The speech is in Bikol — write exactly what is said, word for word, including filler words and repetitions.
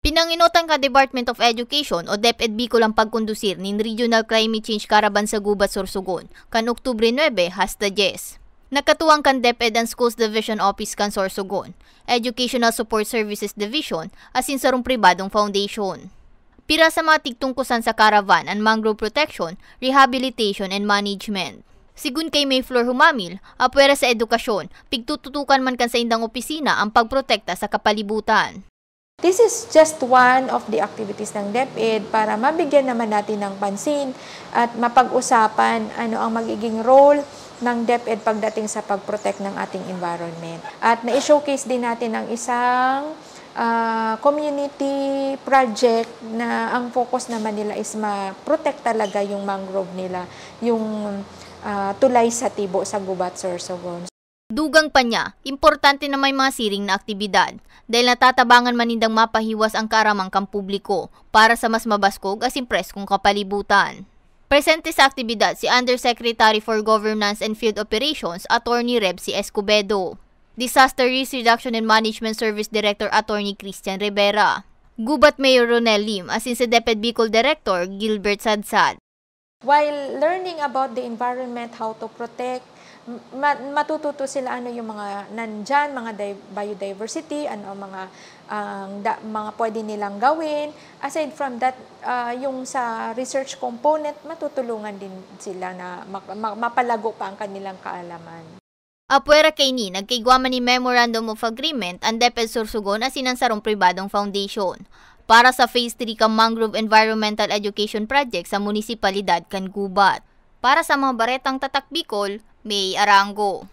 Pinangenotan kan Department of Education o DepEd Bicol ang pagkondusir nin Regional Climate Change Caravan sa Gubat, Sorsogon, kan Oktubre nuebe hasta dyes. Nakatuwang kan DepEd and Schools Division Office kan Sorsogon, Educational Support Services Division, asin sarong pribadong foundation. Pira sa mga tigtungkosan sa caravan an mangrove protection, rehabilitation, and management. Sigun kay May Flor Humamil, apwera sa edukasyon, pigtututukan man kan saindang opisina ang pagprotekta sa kapalibutan. This is just one of the activities ng DepEd para mabigyan naman natin ng pansin at mapag-usapan ano ang magiging role ng DepEd pagdating sa pag-protect ng ating environment. At na-showcase din natin ang isang ah, community project na ang focus naman nila is ma-protect talaga yung mangrove nila, yung ah, tulay sa Tibo sa Gubat, Sorsogon. Dugang pa niya, importante na may mga siring na aktibidad dahil natatabangan man nindang mapahiwas ang kaaraman kan publiko para sa mas mabaskog asin preskong kapalibutan. Presente sa aktibidad si Undersecretary for Governance and Field Operations, Attorney Rebsy Escobedo, Disaster Risk Reduction and Management Service Director Attorney Christian Rivera, Gubat Mayor Ronel Lim, asin si DepEd Bicol Director Gilbert Sadsad. While learning about the environment, how to protect, ma- matututo sila ano yung mga nandyan, mga di- biodiversity, ano ang mga ang da- mga pwede nilang gawin. Aside from that, ah, yung sa research component, matutulungan din sila na ma- ma- mapalago pa ang kanilang kaalaman. Apwera kaini, nagkaigwa man nin Memorandum of Agreement an DepEd Sorsogon asin an sarong pribadong foundation para sa Phase three kan Mangrove Environmental Education Project sa munisipalidad kan Gubat. Para sa mga baretang Tatak Bicol, May Arango.